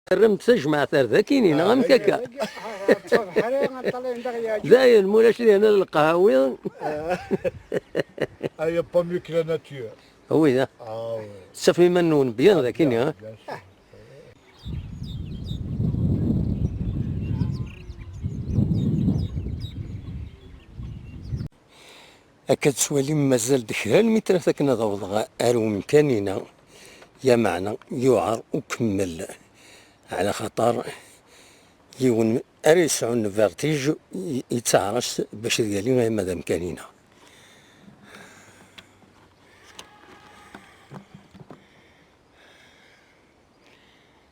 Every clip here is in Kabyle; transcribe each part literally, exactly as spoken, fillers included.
terram-d tajmaɛt ar dakini, neɣ amek akka? Dayen, mulac dihin lqahwi. Ah, il n'y a pas mieux que la nature. Oui, da. Ah, oui. Tettafem iman-nwen bien dakini, bien sûr. Akka tettwalim, mazal-d kra n lmitrat akken ad awḍeɣ ar umkan-ina, ya meɛna yuɛer ukemmel, ɛla xaṭer yiwen ara yesɛun vertige i-, yettaɛrac bac ad yali arma d amkan-ina.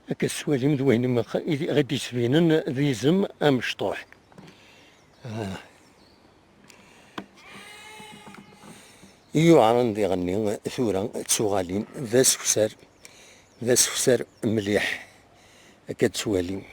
Akka tettwalim d wayen i d-yettbinen d izem amecṭuḥ. Ah. Yuɛren diɣenni tura d tuɣalin d asefsar, d asefsar mliḥ. Akka tettwalim.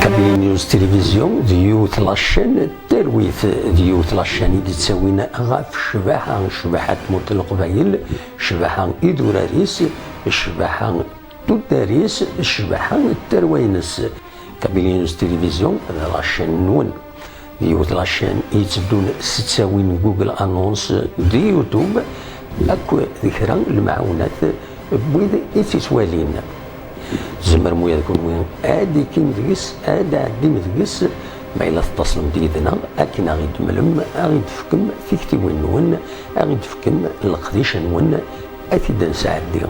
Kabyle News Télévision d yiwet la chaîne n talwit, d yiwet la chaîne i d-ittawin ɣef ccbaḥa, ccbaḥa n tmurt n Leqbayel, ccbaḥa idurar-is, ccbaḥa tuddar-is, ccbaḥa n tarwa-ines. Kabyle News Télévision d la chaîne-nwen. D yiwet la chaîne i yetteddun s ttawin Google Annonce d YouTube, akk d kra n lemɛawnat n wid i tt-ittwalin. Tzemrem ula d kunwi ad d-ikim deg-s, ad d-tɛeddim deg-s, ma yella tettaslem-d yid-neɣ akken ad ɣ-id-temlem, ad ɣ-id-tefkem tiktiwin-nwen, ad ɣ-id-tefkem leqdic-nwen, ad t-id-nesɛeddi.